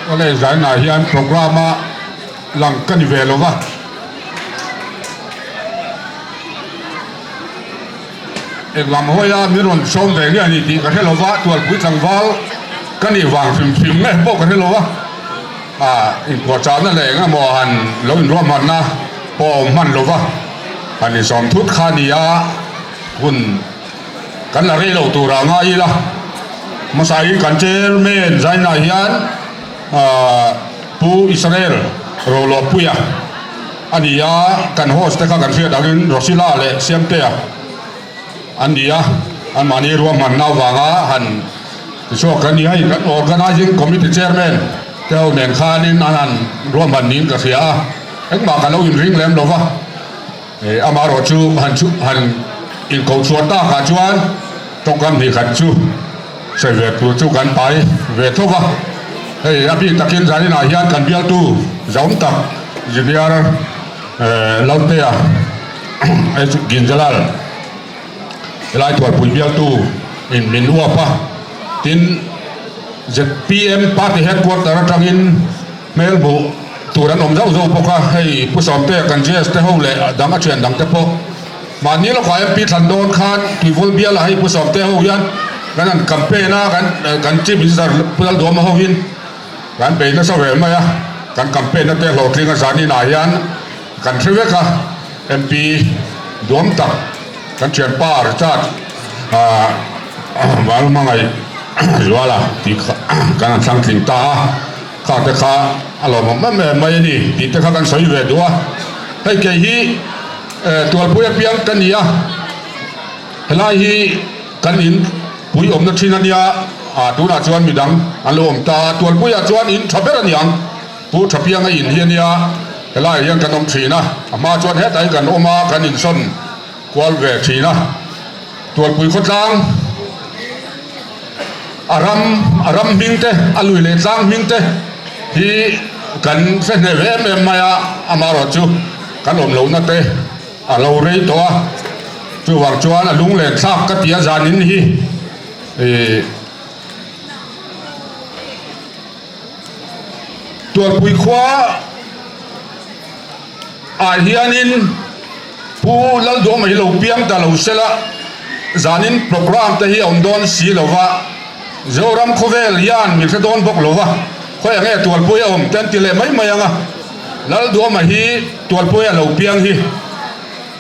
Awle zainah hian program a lang ka ni ve lo va. Englam hawia min rawn sawm ve nge a ni tih ka hre lo va, Tualpui tlangval ka nih vang hrim hrim nge pawh ka hre lo va. Ah inpuahchahna leh eng emaw han lo inruahmanna pawh a awm hman lo va, han insawm thut kha a ni a, hun kan la rei lo turah ngai ila. Hmasain kan chairman Zainah hian ah Pu Israel Roluahpuia a ni a, kan host te kha kan hriat angin Rosila leh Siamtea an ni a, anmahni ruahmanna avanga han tichhuak kan ni a, hei kan Organising Committee Chairman te ho nen khanin an han ruahman niin ka hria a, engmah ka lo inring lem lo va, amaherawh chu han han inkohchhuah takah chuan tawngkam hnih khat chu sawi ve tur chu kan pai ve tho va, hei a bik takin zaninah hian kan bialtu zawm tak Junior Laltea Ginjalal helai Tualpui bialtu in min uap a, tin zpm party headquarter atangin hmel hmuh tur an awm zauh zauh bawk a, hei Pu Sawmtea kan GS te ho leh dang a thian dang te pawh mahni lawkah MP thlan dawn khan Tuivul bialah hei Pu Sawmtea ho hian kan han campaign a, kan kan Chief Minister Pu Lalduhawma ho in kan bei nasa ve mai a, kan campaign na te hlawhtling a zan inah hian kan hre vek a, MP duam tak kan thianpa Richard Vanlmangaih Zuala tih kha kan han thlang tling ta a, kha te kha a lawmawm em em mai a ni tih te kha kan sawi ve duh a, hei kei hi Tualpui apiang ka ni a, helai hi kan in pui awmna thin a nia, ah tunah chuan midang an lo awm ta a, Tualpuiah chuan in tha ber a niang. Pu Thapianga in hi a nia, helaiah hian kan awm thin a, a hma chuan hetah hi kan awm a, kan insawn kual ve thin a. Tualpui khawtlang a ram a ram hming te, a lui leh tlang hming te hi kan hre hneh ve em em mai a, amaherawh chu kan awm lohna te a lo rei tawh a, chuvang chuan a lunglen thlak ka ti a zanin hi ih. Tualpui khua ah hianin Pu Lalduama hi lo piang ta lo sela, zanin programme te hi a awm dawn si lo va, Zoram khawvel hian min hre dawn bawk lo va, khawi ang nge Tualpui a awm te an ti leh mai mai ang a, Lalduama hi Tualpui a lo piang hi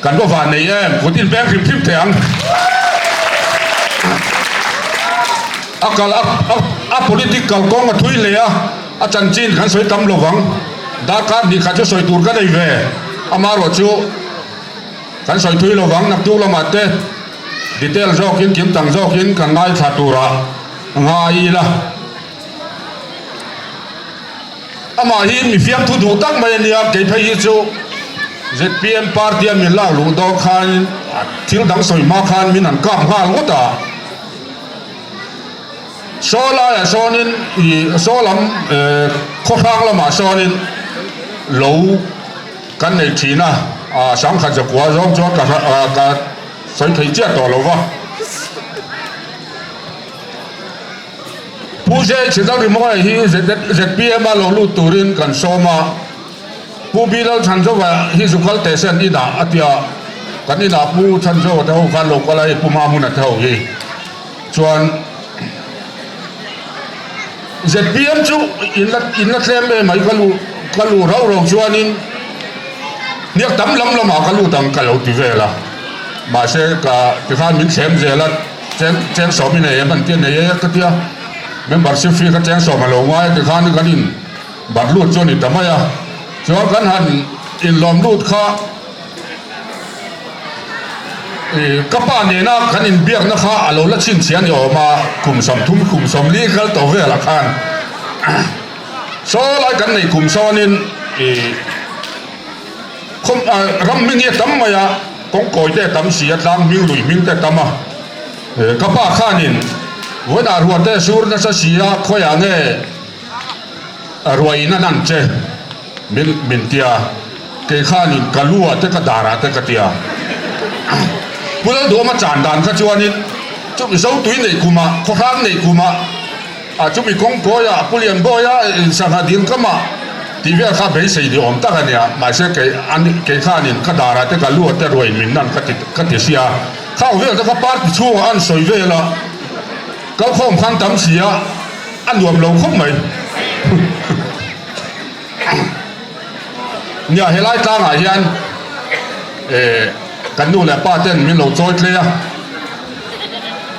kan va van nei em, kut inpeng hrim hrim thei ang. A kal a a political kawng a thui hle a, a chanchin kan sawi tam lo vang. Darkar hnih khat chu sawi tur ka nei ve, amaherawh chu kan sawi thui lo vang, naktuk lamah te detail zawkin kim tang zawkin kan ngaithla turah ngai ila. Amah hi mi fiamthu duh tak mai a nia, kei phei hi chu zpm party a min lak luh dawn khan thil dang sawi hma khan min han kap nghal ngawt a. Saw laiah sawnin ih saw lam eh khaw hrang lamah sawnin lo kan nei thin a, ah sangkhat zakua zawng chuan ka ka sawi thei chiah tawh lo va. Pu Jay Chidamrimawi hi zpm a lo lut turin kan sawm a, Pu Bilal Chhanzova hi zukal teh se an inah a ti a, kan inah Pu Chhanzova te ho khan lo kal a, hei Pu Mahmuna te ho hi chuan zpm chu in la in la tlem em mai ka lu ka lu rauh rauh chuanin hniak tam lam lamah ka lut ang ka lo ti vel a, mahse ka tikhan min thlem zel a. Cheng cheng sawm i nei em an ti a, nei e ka ti a, membership fee kha cheng sawm a lo ngai a tikhan kan in bat lut chu a ni ta mai a, chuan kan han inlawm lut kha ih ka pa nena kan inbiakna kha a lo la chhinchhiah a ni awm a, kum 30 kum 40 kal tawh velah khan saw lai kan neih kum sawnin ih khawm ram hming hi a tam mai a. Kawngkawi te a tam si a, tlang hming lui hming te a tam a. Ka pa khanin vawiinah ruah te a sur nasa si a, khawiah nge ruah in a nan che min min ti a, kei khanin ka lu ah te ka dar ah te ka ti a. Pu Lalduhawma chan dan kha chuanin chu Mizo tui neih kumah, khawhrang neih kumah. A chumi kawngkawiah Pu Lianbawia sangha dil kamah tih vel kha beisei ni awm tak a nia. Mahse kei an kei khanin ka darah te ka lu te ruai min nan ka ti ka ti sia. Khang vel te kha party chhungah an sawi vel a, kalkhawm khan tam si a, a nuam lo khawp mai. Nia helai tlangah hian eh kan nu leh pa ten min lo chawi tlei a,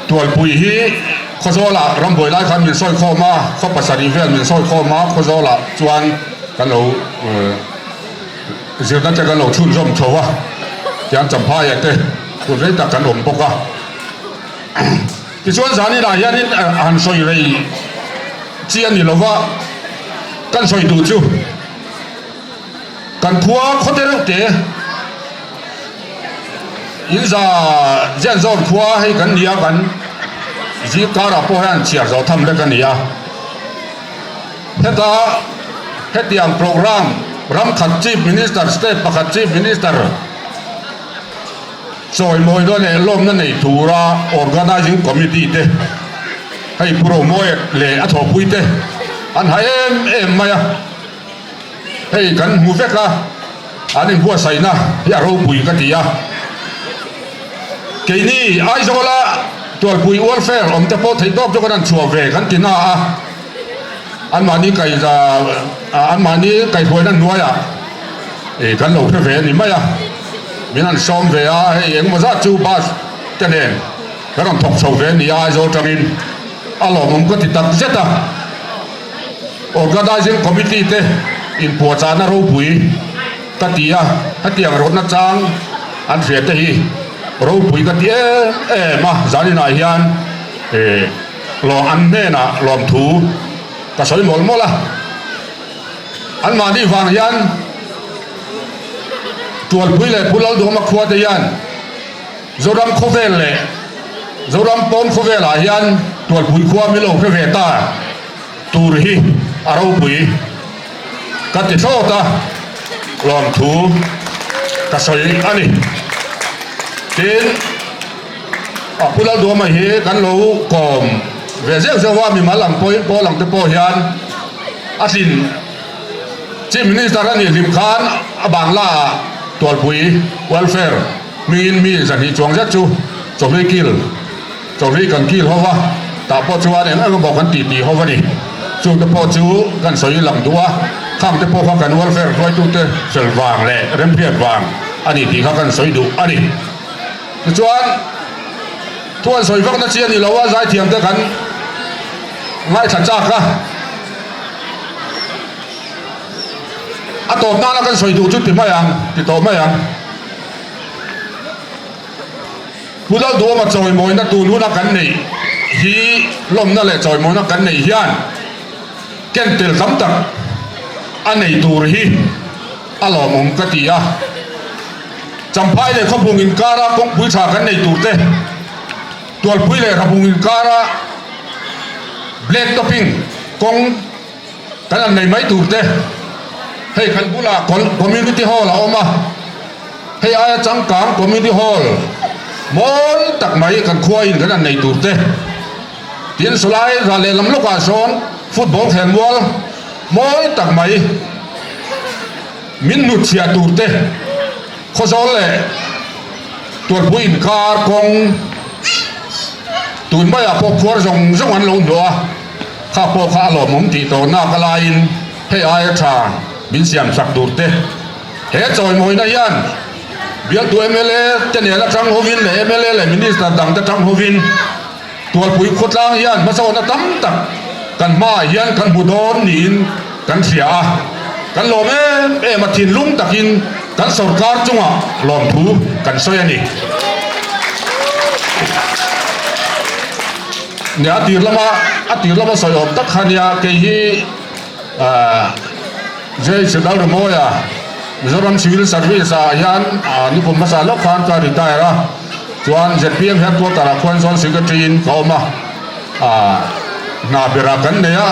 Tualpui hi Khawzawlah rambuai lai khan min sawi khawm a, khaw pasarih vel min sawi khawm a, Khawzawlah chuan kan lo zirna te kan lo chhunzawm chho a, tiang Champhaiah te hun rei tak kan awm bawk a. Tichuan zaninah hianin han sawi rei chi a ni lo va, kan sawi duh chu kan khua khawte reuh te inza zian zawn khua hei kan ni a, kan zing karah pawh hian chhiar zawh tham vek a ni a. Heta hetiang programme ram khat Chief Minister, State pakhat Chief Minister, Chawimawina leh lawmna nei tura Organising Committee te hei Pu Romawi leh a thawhpui te an ha em em mai a, hei kan hmu vek a, an inbuatsaihna hi a ropui ka ti a. Keini Aizawla Tualpui Welfare awm te pawh theih tawk chu kan han chhuah ve kan ti na a, anmahni anmahni kaihhruaina hnuaiah kan lo hre ve a ni mai a. Min han sawm ve a, hei engemaw zat chu bus te nen kan rawn thawk chho ve a ni a, Aizawl atangin a lawmawm ka ti tak zet a. Organising Committee te inpuahchahna ropui ka ti a, hetiang rawtna chang an hria te hi ropui ka ti em em a, zaninah hian eh lawm an hnenah lawmthu ka sawi mawlh mawlh a. Anmahni vang hian Tualpui leh Pu Lalduhawma khua te hian Zoram khawvel leh Zoram pawn khawvelah hian Tualpui khua min lo hre ve ta tur hi a ropui ka ti thlawt a, lawmthu ka sawi a ni. Tin, Pu Lalduhawma hi kan lo kawm ve zeuh zeuh a, mimal ang pawhin pawl ang te pawh hian A tlin Chief Minister a nih hlim khan a Bangla ah Tualpui Welfare hmingin mi zahnih chuang zet chu chawhlui kil chawhlui kan kil ho va, tah pawh chuan eng eng emaw kan tih tih ho va ni. Chung te pawh chu kan sawi lang duh a, khang te pawh kha kan welfare hruaitute fel vang leh remhriat vang a ni tih kha kan sawi duh a ni. Tichuan thu an sawi vakna chi a ni lo a, zaithiam te kan ngaithla chak a. A tawp nana kan sawi duh chu ti mai ang, ti tawh mai ang. Pu Lalduhawma chawimawina tun huna kan neih hi lawmna leh chawimawina kan neih hian ken tel tam tak a nei tur hi a lawmawm ka ti a. Champhai leh Khawbung inkara kawngpui tha kan nei tur te, Tualpui leh Rabung inkara black topping kawng kan han nei mai tur te, hei kan bulah community hall a awm a, hei aia changkang community hall mawi tak mai kan khuain kan han nei tur te, tin sawlai ral lehlam lawkah sawn football khelmual mawi tak mai min hnutchhiah tur te. Khawzawl leh Tualpui inkar kawng tun maiah pawh khuar zawng zawng an lo hnawh a, kha pawh kha a lawmawm tih tawh nak a laiin hei aia tha min siam sak tur te. He chawimawina hian bialtu mla te nen atang hovin leh mla leh minister dang te tang hovin Tualpui khawtlang hian hmasawnna tam tak kan hmaah hian kan hmu dawn niin kan hria a, kan lawm em em a, thinlung takin kan sorkar chungah lawmthu kan sawi a ni. Nia a tir lama a tir lama sawi awm tak kha nia kei hi ahh JH Lalramawia Mizoram Civil Service ah hian nikum hmasa lawk khan ka retire a. Chuan zpm headquarter ah khuan chuan secretary in ka awm a, ah hna berah kan nei a,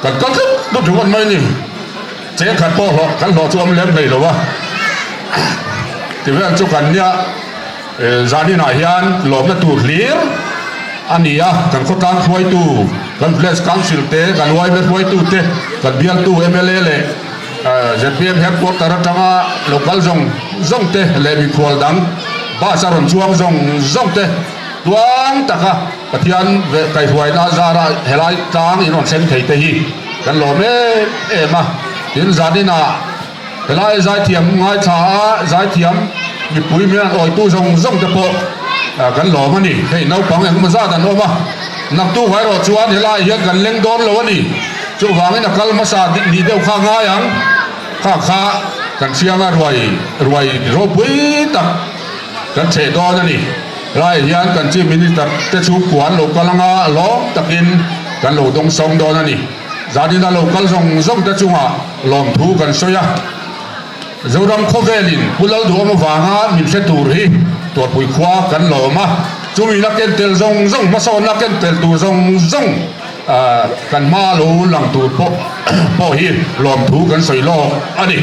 kan kal tlut tlut ringawt mai ni, cheng khat pawh hlawh kan hlawh chu awm lem hlei lo a, ti vel chu kan nia zanin ah hian lawmna tur hlir a ni a, kan khawtlang hruaitu, kan Village Council te, kan yma hruaitu te, kan bialtu mla leh zpm headquarter atanga lo kal zawng zawng te leh mikhual dang bus a rawn chuang zawng zawng te tluang taka Pathian kaihruaina zara helai tlang in rawn thleng thei te hi kan lawm em em a, tin zaninah Helai zaithiam ngaithla a, zaithiam mipui min an awitu zawng zawng te pawh kan lawm a ni. Hei naupang engemaw zat an awm a, naktuk erawh chuan helaiah hian kan leng dawn lo a ni. Chuvangin a kal hmasa nih deuh kha ngai ang, kha kha kan hrianga ruai ruai ropui tak kan chheh dawn a ni. Helaiah hian kan Chief Minister te chhungkua an lo kal anga lawm takin kan lo dawngsawng dawn a ni. Zanina lo kal zawng zawng te chungah lawmthu kan sawi a, Zoram khawvelin Pu Lalduhawm avanga min hre tur hi Tuarpui khua kan lawm a, chumi la ken tel zawng zawng, hmasawnna ken tel tur zawng zawng kan hma lo lang tur pawh pawh hi lawmthu kan sawi lawk a ni.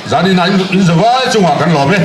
Zanina inzawai chungah kan lawm e.